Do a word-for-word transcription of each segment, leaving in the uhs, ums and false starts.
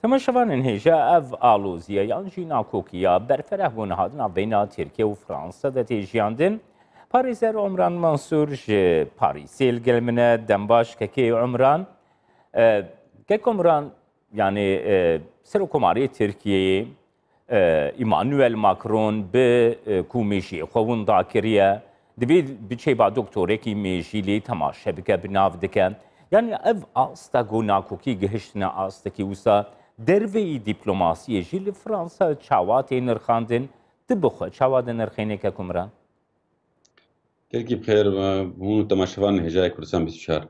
Temaşevanên hêja, ev aloziya yan jî nakokiya berfereh bû niha di navbeyna Tirkiye û Fransa de tê jiyandin. Parêzer Omran Mansur ji Parîsê li gel min e. Dembaş kekê Omran. E, kek Omran, yani, e, Serokkomarê Tirkiyeyê, e, Emmanuel Macron bi, e, ku mêjiyê xwe winda kiriye, divê biçê ba doktorekî mêjî lê temaşe bike, bi nav dike. Yani ev asta ku nakokî gihiştine astekî wisa derveyî dîplomasiyê jî li Fransa çawa tê nirxandin, tu bi xwe çawa dinirxînî kek Omran? Gelkî bi xêr, hûn û temaşevanên hêjayê Kurdistan bîst û çar.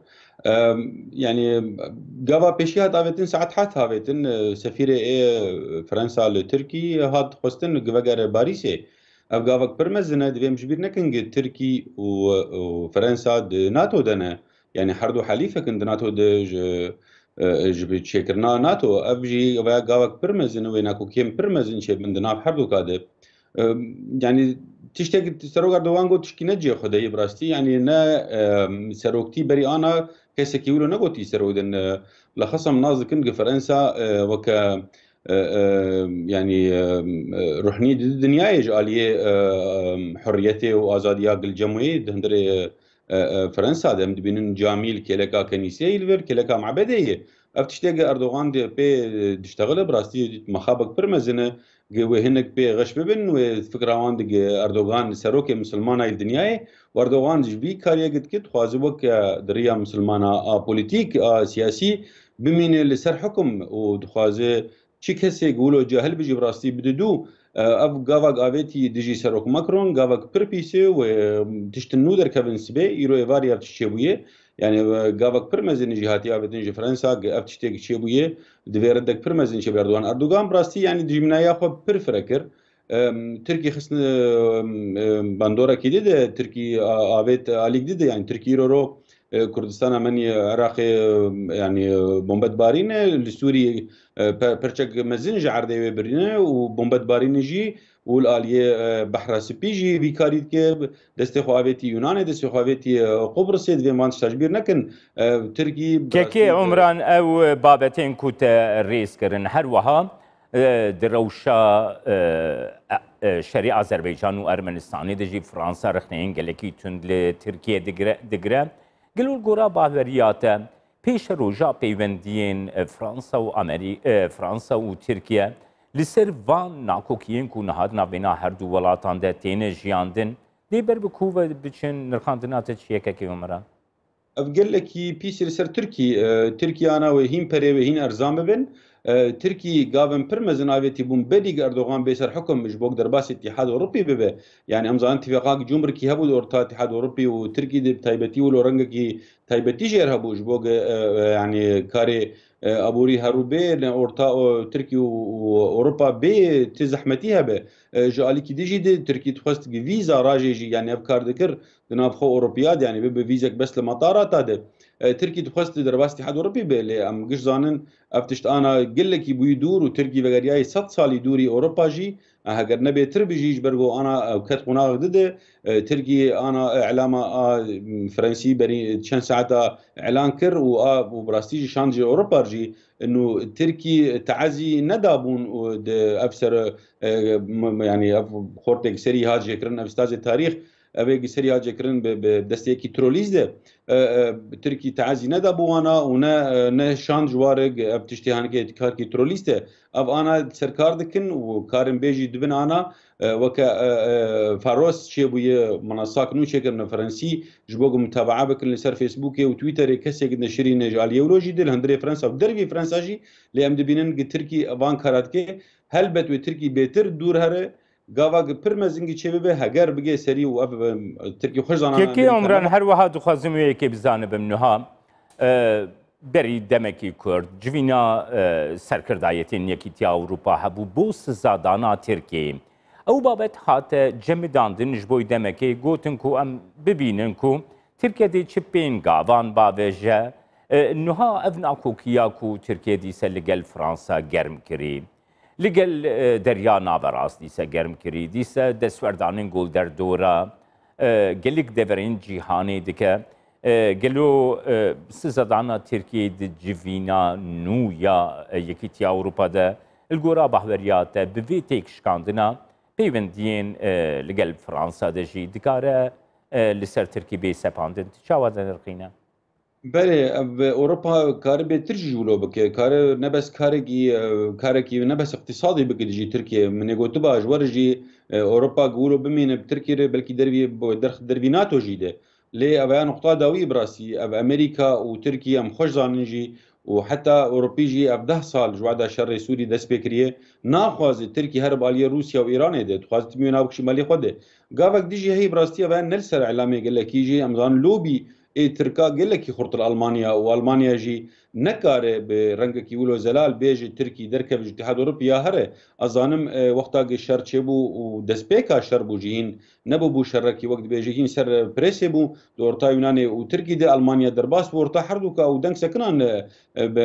Em, yanî, gava pêşî hat avêtin, saet heft avêtin, e, sefîrê ê Fransa li Tirkî hat xwestin gi vegere Parîsê. Ev gavek pir mezin e, divê em ji bîr nekin gi Tirkî û, û Fransa di NATO de ne. Yanî her du helîfek in di NATO de ji, e, ji bi çêkirina NATO. Ev jî veya gavek pir mezin e, wê nakokiyên pir mezin çêbin di nav her du ka de. Em, yanî tiştek Serok Erdogan got tişkî ne cihê xwe de ye bi rastî. Yanî ne, em, seroktî berî ana kesekî wilo negotî serok din. E, bilexes em nas dikin ki Fransa, e, weke, e, e, yanî, e, e, ruhnî di dinyayê ji aliyê, e, e, hurriyetê û azadiya gil cem wê di hundirê, e, e, e, Fransa de em dibînin camî li kêleka kenîseyê li vir, kêleka mabedê ye. Ev tiştê ki Erdogan dê pê diştexile, bi rastî mexabek pir mezin e. Gi wê hinek pê xweş bibin, wê fikra wan digi Erdogan serokê misilmana yê dinyayê. Û Erdogan ji vî kariyê gi dikit, dixwaze weke di riya misilmana a polîtîk, a siyasî bimîne li ser hukum û dixwaze çi kesê gi wilo cahil bijî bi rastî bide dû. E, ev gavak avêtî dijî Serok Macron, gavak pir pîs e û, e, tiştin nû derkevin sibê, îro êvarî ev tişt çêbûye. Yani, e, gavek pir mezin jî hatiye avêtin ji Fransa, ev tiştek çêbûye, divê redek pir mezin çêbe Erdogan. Erdogan bi rastî, yani, dijminaya xwe pir fire kir. Em, Tirkî xistin, em, em, bandorekî dide, Tirkî a-, avêt alîk dide, yani Tirkî îro ro, e, Kurdistana menî Iraqê, em, yani, e, bombetbarîne, li Sûrî, e, pe-, perçek mezin ji erdê wê birîne û bombetbarîne jî û li aliyê, e, Behra Spî jî vî karî dike. Destê xwe avêtî Yunanê, destê xwe avêtî, e, Qubrisê, divê van tişta ji bîr nekin. E, Tirkî bi Kekê rastî, e, Umran, ew babetên ku te rêz kirin, her wiha, e, di rewşa, e, e, e, şerê Azerbaycan û Ermenistanê de jî Fransa rexneyên gelekî tund li Tirkiye digire, digire. Gelo li gora baweriya te, pêşeroja peywendiyên, e, Fransa û Amerî-, e, Fransa û Tirkiye li ser van nakokiyên ku niha di navbeyna her du welatan de têne jiyandin, dê ber bi ku ve biçin, nirxandina te çi ye kekê Umran? Ev gelekî pîs e li ser Tirkî. E, Tirkiye ana wê hîn perê wê hîn erzan bibin. E, Tirkî gavin pir mezin avêtî bûn berî Erdogan bê ser hukum ji bo derbasî Îtîhad Ewropî bibe. Yani em zanin tîfeqak cumrikî hebû di orta Îtîhad Ewropî û Tirkî de bi taybetî wilo rengekî taybetî jêr hebû ji bo ge, e, e, yani karê, e, aborî herû bê ne orta, o, Tirkî û, û Ewropa bê ti zehmetî hebe. E, ji alîkî dijî de Tirkî dixwest ki vîza rajê jî, yani ev kar dikir di nav xwe Ewropiya de, yani bibe vîzek bes li matara ta de. E, Tirkî dixwest di derbas Îtîhad Ewropî be, lê em giş zanin ev tişt ana gelekî bûyî dûr û Tirkî vegeriyayê sed salî dûrî Ewropa jî, e, heger ne bêtir bijî ji ber ku ana, e, ket qonaxek dide, e, Tirkî ana, e, îlama a, m, Frensî berî çend saeta îlan kir û a, û bi rastî jî şand ji Ewropa jî, inu Tirkî teazî nedabûn û di ev ser, e, m, m, yani ev xortê serî hat jêkirin, ev stazê tarîx, ev ê serî hat jêkirin bi, bi destê yekî trolîz de, e, e, Tirkî teazî nedabû wana û ne, e, ne şand ji ware ev tiştê hanike karkî trolîz de. Ev ana ser kar dikin û karin bê jî dibin ana, e, weke, e, e, Faros çêbûye, mana sak nû çêkirin Frensî, ji bo ku mutabaa bikin li ser Facebookê û Twitterê kesek neşirîne ji aliyê wilo jî dil hundirê Fransa û dervî Fransa jî, lê em dibînin ki Tirkî van kara dike. Helbet wê Tirkî bêtir dûr here, gava ki pir mezin ki çêbibe, heger bigê serî û ev, em, Tirkî xwe zanana Kekê Omran, her wiha dixwazim wê yekê bizanibim niha. E, Berî demekî Kurd, civîna, e, serkirdayetên Yekîtiya Ewropa hebû bo sizadana Tirkiyeyê. Ew babet hate cemidandin ji bo demekê, gotin ku em bibînin ku Tirkiye dê çi pêngavan bavêje. E, niha ev nakokiya ku Tirkiye dîse li gel Fransa germ kirî, li gel, e, Derya Naverast dîse germ kirî, dîse destwerdanên golderdora, e, gelek deverên cîhanê dike. E, gelo, e, sizedana Tirkiyê di civîna nû ya, e, Yekîtiya Ewropa de, li gora bahweriya te bi vê têkşikandina peywendiyên, e, li gel Fransa de jî dikare, e, li ser Tirkî bê sepandin? Tu çawa dinirxîne? Belê, ev Ewropa kare bêtir jî ji wilo bike. Kare ne bes karekî, e, karekî ne bes iqtîsadî bike dijî Tirkiye. Min ê gotiba ji we re jî, e, Ewropa gi wilo bimîne bi Tirkiye re, belkî dervî, derx-, dervî nato jî de. Lê ev ya nuqta dawî bi rastî. Ev Amerîka û Tirkiye em xweş zanin jî û heta Ewropî jî ev deh sal ji wada şerê Sûrî dest pê kiriye. Naxwaze Tirkî here bi aliyê Rûsya û Îranê de. Dixwaze timî wê navkişî malê xwe de. Gavek dijî heyî bi rastî ev ya ne li ser îlamê gelekî jî em zanin lobî ê Tirka gelekî xurt li Almanya û Almanya jî nekare bi rengekî wilo zelal bêje Tirkî derkeve ji Îtîhad Ewropî ya here. Ez zanim, e, wexta ki şer çêbû û destpêka şer bû jî hîn nebûbû şerekî wek dibêje hîn ser presê bû di orta Yunanê û Tirkî de Almanya derbas bû orta herduka û deng sekinan, e, e, bi,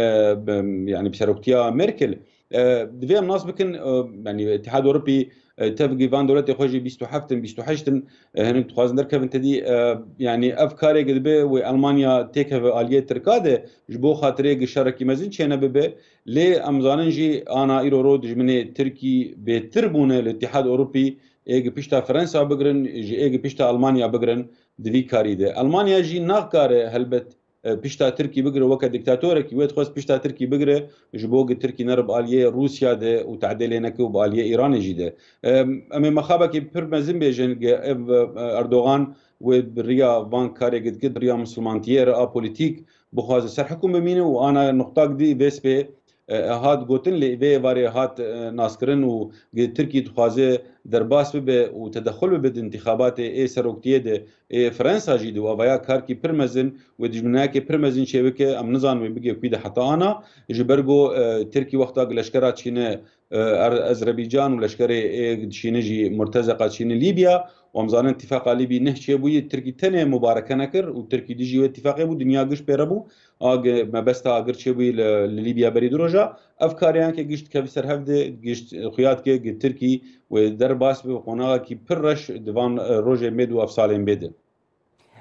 bi, yani bi seroktiya Merkel. E, divê em nas bikin, e, yani Îtîhad Ewropî, e, tevgî van dewletê xwe jî bîst û heft in, bîst û heşt in, e, hinek dixwazin derkevin tedî, e, yani ev karê ki dibe wê Almanya têkeve aliyê Tirka de ji bo xatirê ki şerekî mezin çêne bibe. Lê em zanin jî ana îro ro dijminê Tirkî bêtir bûne li Îtîhad Ewropî ê ki pişta Fransa bigirin, ji ê ki pişta Almanya bigirin di vî karî de. Almanya jî nakare helbet, e, pişta Tirkî bigire weke dîktatorekî, wê dixwest pişta Tirkî bigire ji bo ki Tirkî nere bi aliyê Rûsya de û tehdê lê neke û bi aliyê Îranê jî de. E, em ê mexabekî pir mezin bêjin ki ev, e, Erdogan wê bi riya van karê ki dike, bi riya misilmantiyê re a polîtîk bixwaze ser hikum bimîne û ana nuqtak dî vê spê e, hat gotin, lê vê êvarê hat, e, naskirin û gi-, Tirkî dixwaze derbas bibe û tedexul bibe di întîxabatê ê seroktiyê de ê Fransa jî de û avaya karkî pir mezin wê dijminayekê pir mezin çêbike, em nizanin wê bigê kûî de heta ana. Ji ber ku, e, Tirkî wexta gi leşkera çîne, e, Er-, Ezrebîcan û leşkerê ê çîne jî murtezeqa çîne Lîbya û em zanin tîfaqa Lîbî neh çêbûyî, Tirkî tenê mubareke nekir û Tirkî dijî wê tîfaqê bû, dinya giş pê re bû. A gi-, mebesta agir çêbûyî li, li Lîbya berî du roja. Ev karê yanke gişt dikeve ser hev de, gişt xuya dike gi Tirkî wê derbas bibe qonaxekî pir reş di van, e, rojên bê de û ev salên bê de.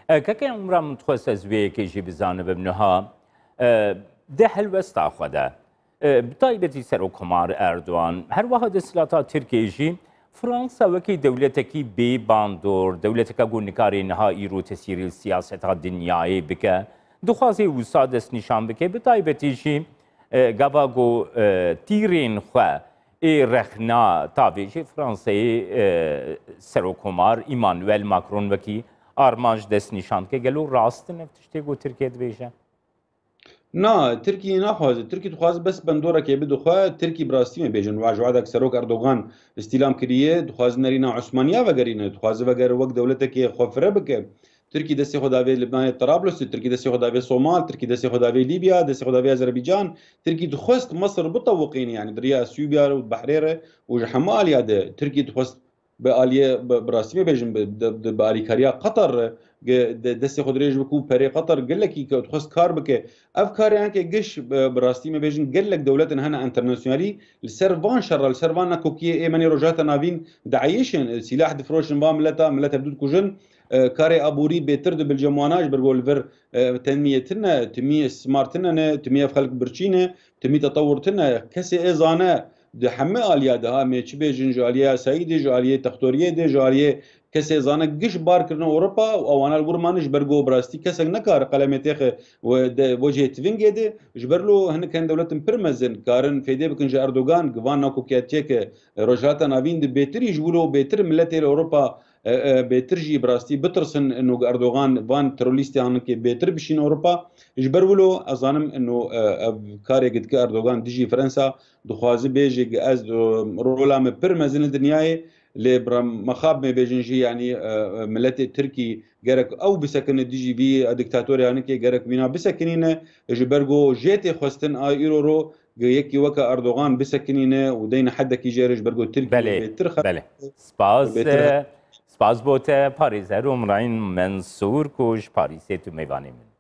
E, keke Umra, min dixwest ez vê yekê jî bizanibim niha. E, di helwesta xwe de, e, bi taybetî Serokkomar Erdogan, her wiha desthilata Tirkiyê jî Fransa wekî dewletekî bê bandor, dewleteke ku nikarê niha îro tesîrî li siyaseta dinyayê bike, dixwaze wisa destnîşan bike, bi taybetî jî, e, gava ku, e, tîrên xwe ê rexna tavêjê Fransayê, e, Serokkomar Emmanuel Macron wekî armanc destnîşan dike. Gelo rast in ev tiştê ku Tirkiye dibêje? Na, Tirkî naxwaze. Tirkî dixwaze bes bendorekê bide xwe. Tirkî bi rastî me bêjin, wa ji wada ku Serok Erdogan îstîlam kiriye, dixwaze nerîna Osmaniya vegerîne, dixwaze vegere wek dewletekê xwe fire bike. Tirkî destê xwe davê Libnanê, Terablus, Tirkî destê xwe davê Somal, Tirkî destê xwe davê Lîbya, destê xwe davê Azerbaycan. Tirkî dixwest Misir bitewiqîne, yani di riya Sûbiya re û Behrê re û ji hemû aliya de Tirkî dixwest bi aliyê, bi, bi rastî me bêjin, bi, de, de, bi alîkariya Qatar re ge-, de, destê xwe dirêj bike û perê Qatar gelekî ke dixwest kar bike. Ev karê anke giş, bi, bi rastî me bêjin, gelek dewletin hene enternasyonalî li ser van şerra, li ser van nakokiyê ê me nê Rojhilata Navîn dieyişin, sîlah difroşin van mileta, milet hevdû dikujin. E, karê aborî bêtir dibe li cem wana, ji ber ku li vir, e, tenmiyê tune, timî istismar tune ne, timî ev xelk birçî ne, timî tetewur tune. Kesê ê zane di hemî aliya de, ha, em ê çi bêjin, ji aliyê yasayî de, ji aliyê textoriyê de, ji aliyê kesê zane giş bar kirine Ewropa û ewana li wir mane, ji ber ku bi rastî kesek nekare qelemê têxe we de, wecihê tivingê de. Ji ber lo hinek hene dewletin pir mezin karin fêdê bikin ji Erdogan, gi van nakokiyatiyeke Rojhilata Navîn de bêtirî ji wilo bêtir miletê li Ewropa, e, e, bêtir jî bi rastî bitirsin, ino Erdogan van terorîstê anikê bêtir bişîn Ewropa. Ji ber wilo ez zanim ino, e, ev karê dike Erdogan dijî Fransa, dixwaze bêje ki ez, e, rola min pir mezin li dinyayê, lê bi re-, mexab me bêjin jî, yanî, e, e, miletê Tirkî gerek ew bisekine dijî vî, e, diktatorê anikê gerek wîna bisekinîne. Ji ber ku jê tê xwestin a îro ro, Ge yekî weke Erdogan bisekinîne û deyne hedekî jê re ji ber ku Tirkiye Belê, bêtir xebat belê. Spas, bêtir e, spas bo te, parêzer Umrayîn Mensûr ku ji Parîsê tu mêvanê min.